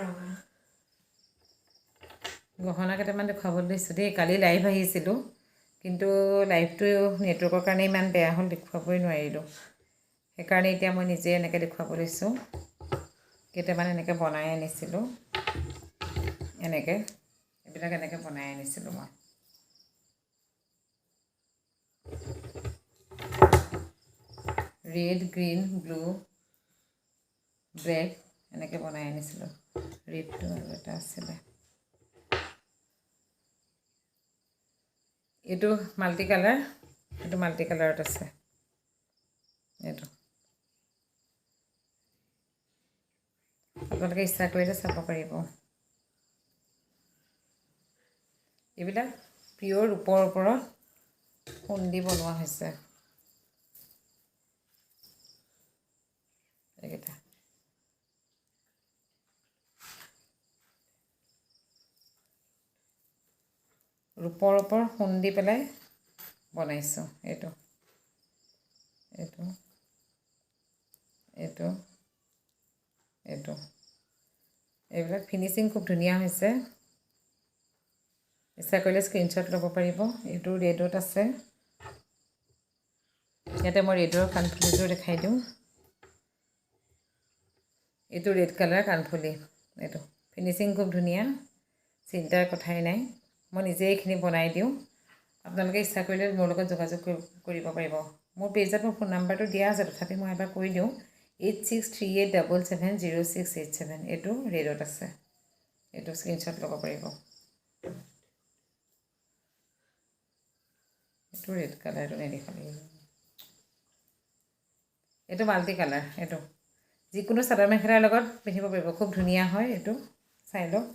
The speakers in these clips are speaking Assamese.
ৰঙা। গহনা কেইটামান দেখুৱাবলৈ লৈছোঁ দেই। কালি লাইভ আহিছিলোঁ, কিন্তু লাইভটো নেটৱৰ্কৰ কাৰণে ইমান বেয়া হ'ল, দেখুৱাবই নোৱাৰিলোঁ। সেইকাৰণে এতিয়া মই নিজে এনেকৈ দেখুৱাব লৈছোঁ। কেইটামান এনেকৈ বনাই আনিছিলোঁ, এনেকৈ এইবিলাক এনেকৈ বনাই আনিছিলোঁ মই। ৰেড, গ্ৰীণ, ব্লু, ব্লেক এনেকৈ বনাই আনিছিলোঁ। ৰেডটো আৰু এটা আছিলে। এইটো মাল্টি কালাৰ, এইটো মাল্টি কালাৰত আছে এইটো। আপোনালোকে ইচ্ছা কৰিলে চাব পাৰিব। এইবিলাক পিয়'ৰ ৰূপৰ ওপৰত সোণ দি বনোৱা হৈছে এইকেইটা। ৰূপৰ ওপৰত সোণ দি পেলাই বনাইছোঁ। এইটো, এইটো, এইটো, এইটো, এইবিলাক ফিনিচিং খুব ধুনীয়া হৈছে। ইচ্ছা কৰিলে স্ক্ৰীনশ্বট ল'ব পাৰিব। এইটো ৰেডত আছে। ইয়াতে মই ৰেডৰ কাণফুলিযোৰ দেখাই দিওঁ। এইটো ৰেড কালাৰ কাণফুলি, এইটো ফিনিচিং খুব ধুনীয়া, চিন্তাৰ কথাই নাই। মই নিজে এইখিনি বনাই দিওঁ। আপোনালোকে ইচ্ছা কৰিলে মোৰ লগত যোগাযোগ কৰিব পাৰিব। মোৰ পেজত মোৰ ফোন নাম্বাৰটো দিয়া আছে, তথাপি মই এবাৰ কৈ দিওঁ, 8638770687। এইটো ৰেডত আছে, এইটো স্ক্ৰীনশ্বট ল'ব পাৰিব। এইটো ৰেড কালাৰটো নেদেখালে। এইটো মাল্টি কালাৰ, এইটো যিকোনো চাদৰ মেখেলাৰ লগত পিন্ধিব পাৰিব, খুব ধুনীয়া হয়। এইটো চাই লওক,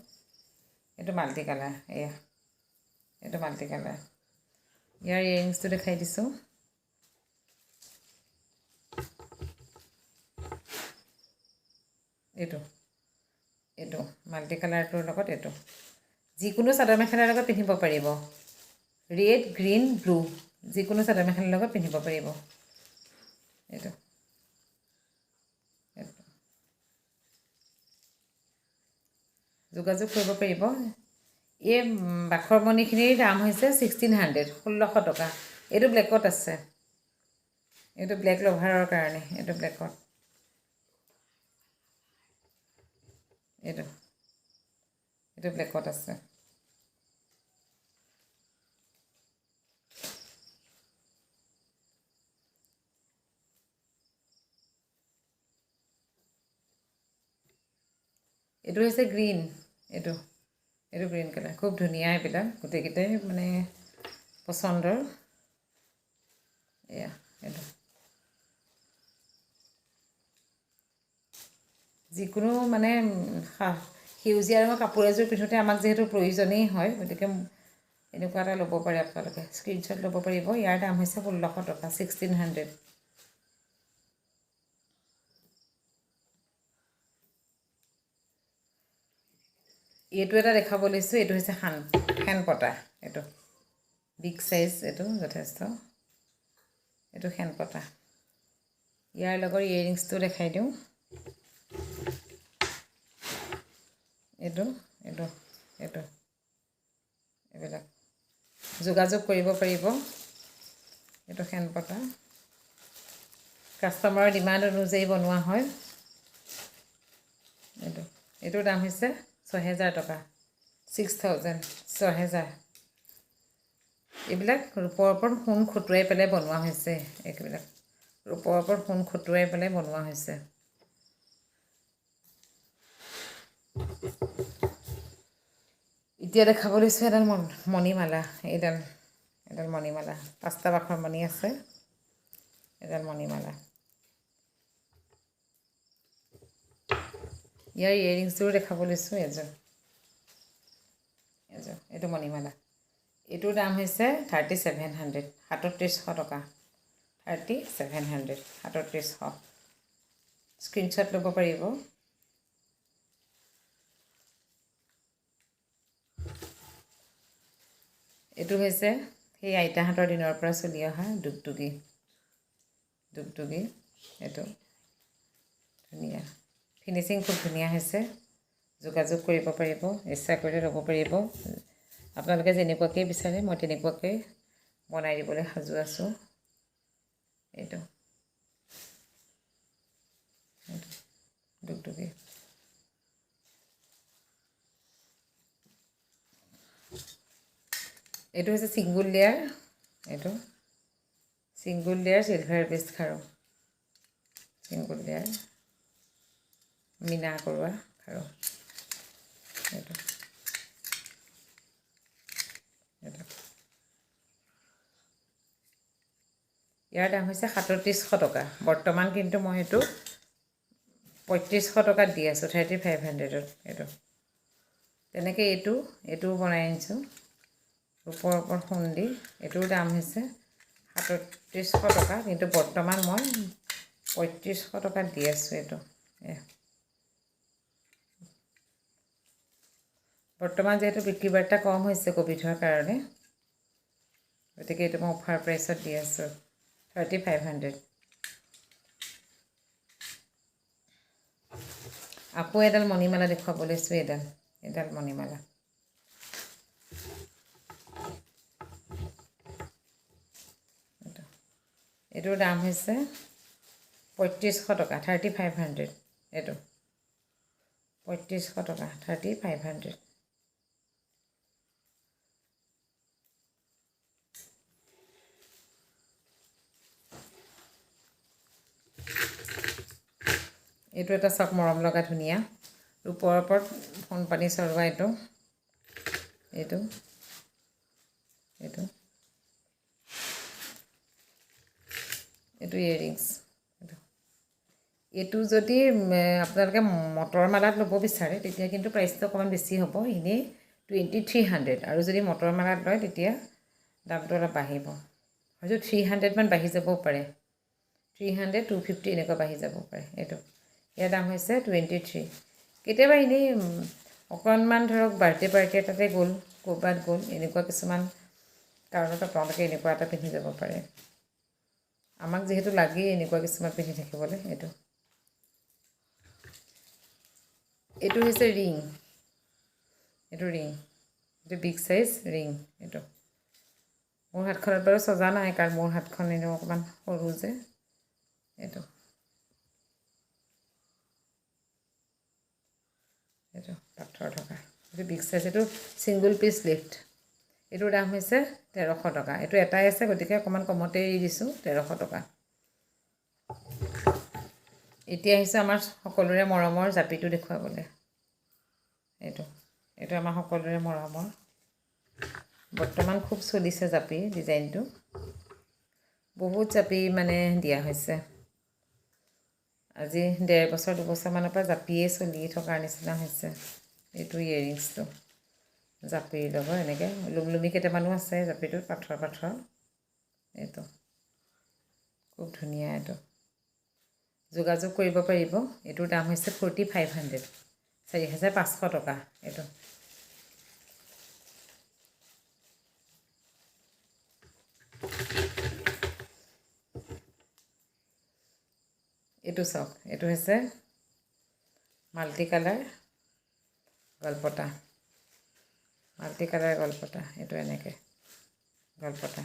এইটো মাল্টি কালাৰ। এয়া এইটো মাল্টি কালাৰ। ইয়াৰ ইয়েৰিংছটো দেখাই দিছোঁ। এইটো মাল্টি কালাৰটোৰ লগত এইটো যিকোনো চাদৰ মেখেলাৰ লগত পিন্ধিব পাৰিব। ৰেড, গ্ৰীণ, ব্লু যিকোনো চাদৰ মেখেলাৰ লগত পিন্ধিব পাৰিব। এইটো যোগাযোগ কৰিব পাৰিব। এই বাখৰ মণিখিনিৰ দাম হৈছে 1600, 1600 টকা। এইটো ব্লেকত আছে, এইটো ব্লেক লভাৰৰ কাৰণে, এইটো ব্লেকত, এইটো ব্লেকত আছে। এইটো হৈছে গ্ৰীণ, এইটো গ্ৰীণ কালাৰ, খুব ধুনীয়া। এইবিলাক গোটেইকেইটাই মানে পচন্দৰ। এয়া এইটো যিকোনো মানে সেউজীয়া ৰঙৰ কাপোৰ এযোৰ পিন্ধোতে আমাক যিহেতু প্ৰয়োজনেই হয়, গতিকে এনেকুৱা এটা ল'ব পাৰে আপোনালোকে, স্ক্ৰীনশ্বট ল'ব পাৰিব। ইয়াৰ দাম হৈছে 1600 টকা, 1600। এইটো এটা দেখাব লৈছোঁ, এইটো হৈছে খেনপতা, এইটো বিগ চাইজ, এইটো যথেষ্ট, এইটো খেনপতা। ইয়াৰ লগৰ ইয়েৰিংছটো দেখাই দিওঁ। এইটো, এইটো, এইটো, এইবিলাক যোগাযোগ কৰিব পাৰিব। এইটো খেনপতা, কাষ্টমাৰৰ ডিমাণ্ড অনুযায়ী বনোৱা হয়। এইটোৰ দাম হৈছে 6000 টকা, 6000, 6000। এইবিলাক ৰূপৰ ওপৰত সোণ খটুৱাই পেলাই বনোৱা হৈছে। এইবিলাক ৰূপৰ ওপৰত সোণ খটুৱাই পেলাই বনোৱা হৈছে। এতিয়া দেখাব লৈছোঁ এডাল মণিমালা। এডাল মণিমালা, 5টা বাখৰ মণি আছে, এডাল মণিমালা। ইয়াৰ ইয়েৰিংছযোৰ দেখাব লৈছোঁ, এযোৰ, এযোৰ, এইটো মণিমালা। এইটোৰ দাম হৈছে 3700, 3700 টকা, 3700, 3700। স্ক্ৰীনশ্বট ল'ব পাৰিব। এইটো হৈছে সেই আইতাহঁতৰ দিনৰ পৰা চলি অহা দুগদুগী, দুগদুগী। এইটো ধুনীয়া ফিনিচিং, খুব ধুনীয়া হৈছে। যোগাযোগ কৰিব পাৰিব, ইচ্ছা কৰিলে ল'ব পাৰিব। আপোনালোকে যেনেকুৱাকেই বিচাৰে মই তেনেকুৱাকেই বনাই দিবলৈ সাজু আছোঁ। এইটো দুগদুগী। এইটো হৈছে ছিংগুল লেয়াৰ, এইটো ছিংগুল লেয়াৰ চিলভাৰ বেষ্ট খাৰু, ছিংগুল লেয়াৰ মীনা কৰোৱা খাৰু। এইটো এইটো ইয়াৰ দাম হৈছে 3700 টকা। বৰ্তমান কিন্তু মই এইটো 3500 টকাত দি আছোঁ, 3500ত। এইটো তেনেকৈ এইটোও বনাই আনিছোঁ ৰূপৰ ওপৰত সোণ দি। এইটোৰ দাম হৈছে 3700 টকা, কিন্তু বৰ্তমান মই 3500 টকাত দি আছোঁ এইটো। বৰ্তমান যিহেতু বিক্ৰী বাৰ্তা কম হৈছে ক'ভিডৰ কাৰণে, গতিকে এইটো মই অফাৰ প্ৰাইচত দি আছোঁ 3500। আকৌ এডাল মণিমালা দেখুৱাব লৈছোঁ, এডাল মণিমালা। এইটোৰ দাম হৈছে 3500 টকা, 3500। এইটো 3500 টকা, 3500। এইটো এটা চাওক মৰম লগা ধুনীয়া ৰূপৰ ওপৰত সোণপানী চৰোৱা। এইটো এইটো এইটো এইটো ইয়েৰিংছ। এইটো যদি আপোনালোকে মটৰ মালাত ল'ব বিচাৰে তেতিয়া কিন্তু প্ৰাইচটো অকণমান বেছি হ'ব, এনেই 2300। আৰু যদি মটৰ মালাত লয় তেতিয়া দামটো অলপ বাঢ়িব, হয়তো 300 মান বাঢ়ি যাবও পাৰে, 300 250 এনেকুৱা বাঢ়ি যাব পাৰে। এইটো ইয়াৰ দাম হৈছে 23। কেতিয়াবা এনেই অকণমান ধৰক বাৰ্থডে পাৰ্টি এটাতে গ'ল, ক'ৰবাত গ'ল, এনেকুৱা কিছুমান কাৰণত আপোনালোকে এনেকুৱা এটা পিন্ধি যাব পাৰে। আমাক যিহেতু লাগেই এনেকুৱা কিছুমান পিন্ধি থাকিবলৈ। এইটো এইটো হৈছে ৰিং, এইটো ৰিং, এইটো বিগ চাইজ ৰিং। এইটো মোৰ হাতখনত বাৰু সজা নাই, কাৰণ মোৰ হাতখন এনেও অকণমান সৰু যে। এইটো এইটো পাথৰ থকা, এইটো বিগ চাইজ, এইটো ছিংগুল পিচ লিফ্ট। এইটোৰ দাম হৈছে 1300 টকা। এইটো এটাই আছে, গতিকে অকণমান কমতে এৰি দিছোঁ, 1300 টকা। এতিয়া আহিছোঁ আমাৰ সকলোৰে মৰমৰ জাপিটো দেখুৱাবলৈ। এইটো এইটো আমাৰ সকলোৰে মৰমৰ, বৰ্তমান খুব চলিছে জাপি ডিজাইনটো, বহুত জাপি মানে দিয়া হৈছে। আজি 1.5 বছৰ 2 বছৰমানৰ পৰা জাপিয়ে চলি থকাৰ নিচিনা হৈছে। এইটো ইয়েৰিংছটো জাপিৰ লগত এনেকৈ লুমলুমি কেইটামানো আছে জাপিটোত, পাথৰ পাথৰ। এইটো খুব ধুনীয়া, এইটো যোগাযোগ কৰিব পাৰিব। এইটোৰ দাম হৈছে 4500, 4500 টকা। এইটো এইটো চাওক, এইটো হৈছে মাল্টি কালাৰ গলপতা, মাল্টি কালাৰ গলপতা। এইটো এনেকৈ গলপতা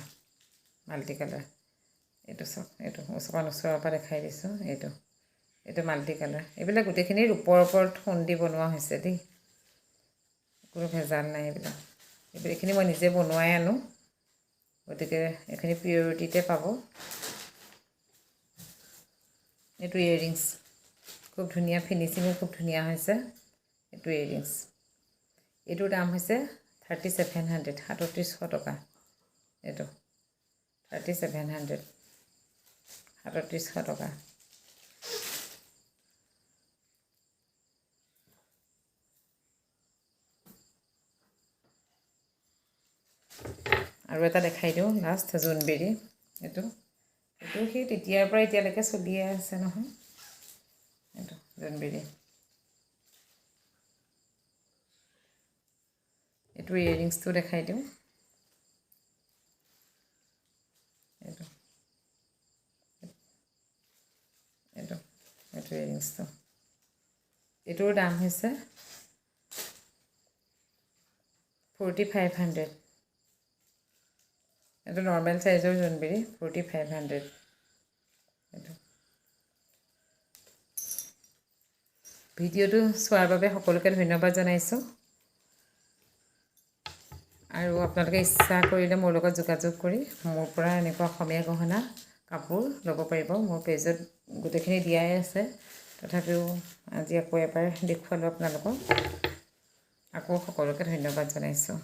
মাল্টি কালাৰ। এইটো চাওক, এইটো অকণমান ওচৰৰ পৰা দেখাই দিছোঁ। এইটো এইটো মাল্টি কালাৰ। এইবিলাক গোটেইখিনি ৰূপৰ ওপৰত সোণ দি বনোৱা হৈছে দেই, কোনো ভেজাল নাই এইবিলাক। এইখিনি মই নিজে বনোৱাই আনো, গতিকে এইখিনি পিউৰিটিতে পাব। এইটো ইয়েৰিংছ, খুব ধুনীয়া, ফিনিচিঙো খুব ধুনীয়া হৈছে। এইটো ইয়েৰিংছ, এইটোৰ দাম হৈছে 3700, 3700 টকা। এইটো 3700, 3700 টকা। আৰু এটা দেখাই দিওঁ লাষ্ট, জোনবেৰি। এইটো এইটো সেই তেতিয়াৰ পৰা এতিয়ালৈকে চলিয়ে আছে নহয়। এইটো জোনবেৰি, এইটো ইয়েৰিংছটো দেখাই দিওঁ। এইটো এইটো এইটো ইয়েৰিংছটো, এইটোৰ দাম হৈছে 4500। এইটো নৰ্মেল চাইজৰ জোনবিৰি, 4500 এইটো। ভিডিঅ'টো চোৱাৰ বাবে সকলোকে ধন্যবাদ জনাইছোঁ আৰু আপোনালোকে ইচ্ছা কৰিলে মোৰ লগত যোগাযোগ কৰি মোৰ পৰা এনেকুৱা অসমীয়া গহনা কাপোৰ ল'ব পাৰিব। মোৰ পেজত গোটেইখিনি দিয়াই আছে, তথাপিও আজি আকৌ এবাৰ দেখুৱালোঁ আপোনালোকক। আকৌ সকলোকে ধন্যবাদ জনাইছোঁ।